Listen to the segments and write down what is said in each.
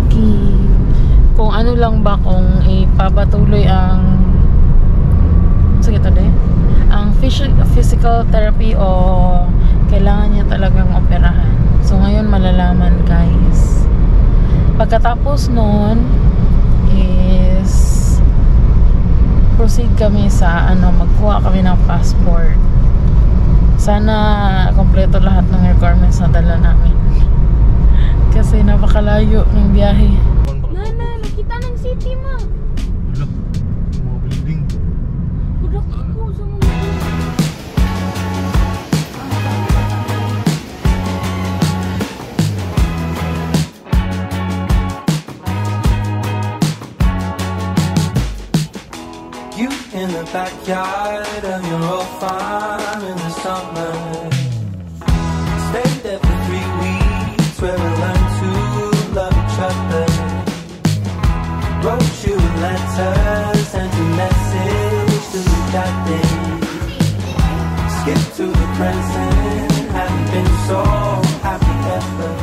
walking. Kung ano lang ba, kung ipapatuloy ang sige to de, ang physical therapy o kailangan niya talagang operahan. So ngayon malalaman, guys. Pagkatapos nun is proceed kami sa ano, magkuha kami ng passport. Sana kompleto lahat ng requirements na dala namin. Kasi napakalayo ng biyahe. Nana, nakita ng city ma. Wala. Mga building. Wala ako sa mga You in the backyard of your old farm in the summer. Stayed there for 3 weeks where we learned to love each other. Wrote you a letter, sent a message to that day. Skip to the present, haven't been so happy ever.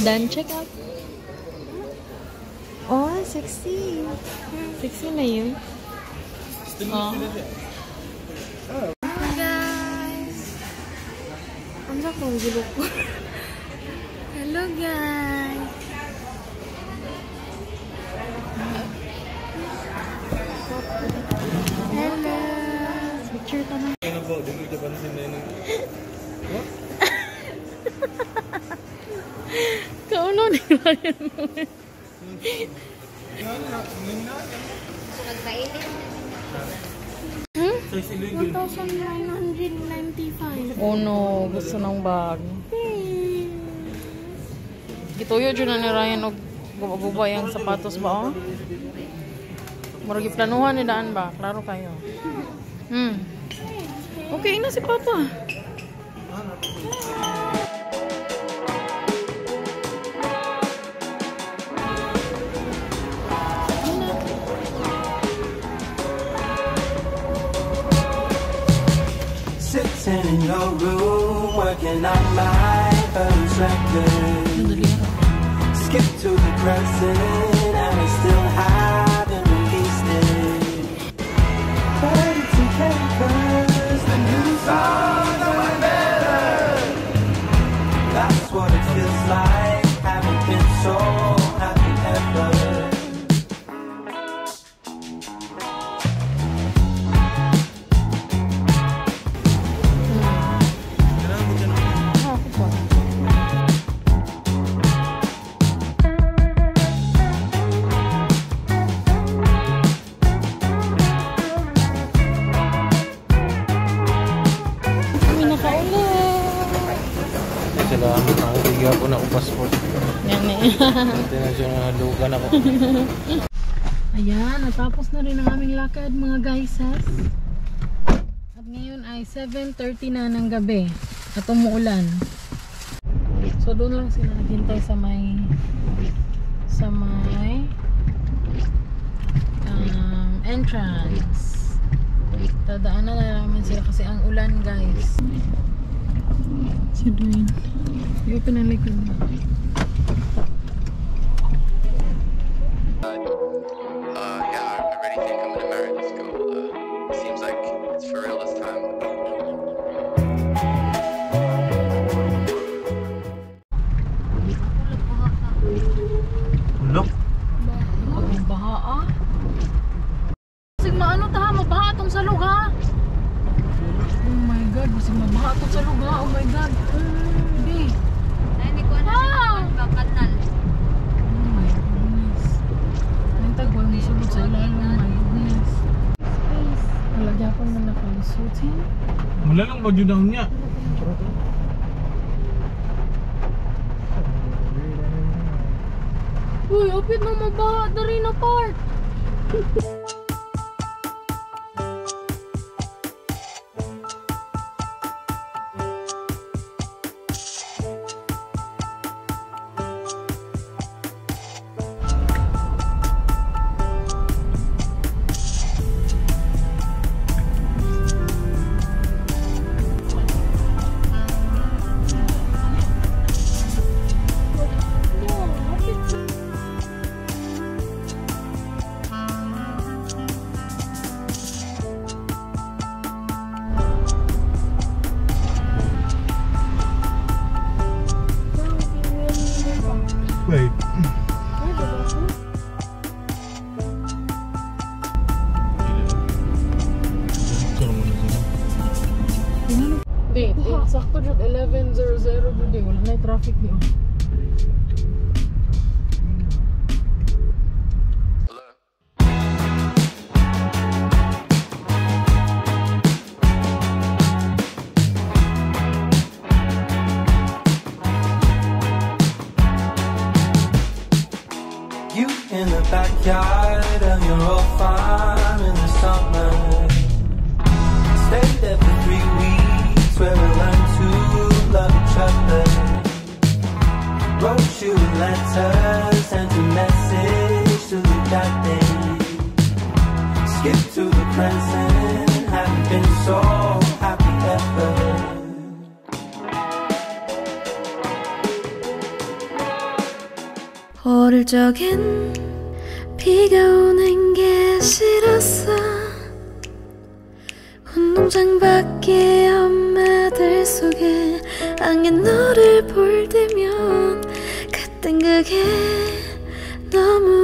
Done check out. Oh, sexy. Sexy na yun. Oh. Hi guys. Ano sa kong gulok ko? Hello guys. Hello. Picture ta na. Ano ba? Di ko itapansin na yun. What? Kauno ni Ryan mo. Hmm? 1,995. Oh no, gusto ng bag. Gituyo dyan na ni Ryan og guba-guba yung sapatos ba, oh? Murag giplanuhan ni daan ba? Klaro kayo. Okay na si Papa. Sitting in your room, working on my first record. Skip to the present, and I still haven't released it. But it's okay, 'cause the new songs are way better. That's what it feels like, haven't been so happy ever. Salamat ang bigyan ko na akong passport. Yan eh. Nalugan ako. Ayan, natapos na rin ang aming lakad mga guys. At ngayon ay 7:30 na ng gabi at umuulan. So doon lang sila naghintay sa may entrance. Dadaanan na namin sila kasi ang ulan, guys. Si Dwayne. I-open ang likod niya. Yeah, I really think I'm gonna marry this girl. Seems like it's for real this time. Look. Ang baha ah. Basig maano ta, mabaha atong salog ha. Oh my God, basig mabaha atong salog ha. Oh my God. Hindi. Ay, hindi ko na siya kanal. Oh my goodness. Nantag, wala mo sulod sa ilalim. Oh my goodness. Wala gyapon man nakalusot. Wala lang ba yun ang niya? Uy, apit na mabaha. Dari na part. Wait. Ay, diba? Date, eh, sakto jud 11:00 jud eh. Wala na traffic ni. Hello. You in the backyard of your old farm in the summer. Stayed there for 3 weeks where we learned to love each other. Wrote you a letter, sent a message to the that day. Skip to the present, haven't been so happy ever. 어릴 적엔 비가 오는 게 싫었어. 운동장 밖에 엄마들 속에 안긴 너를 볼 때면 그땐 그게 너무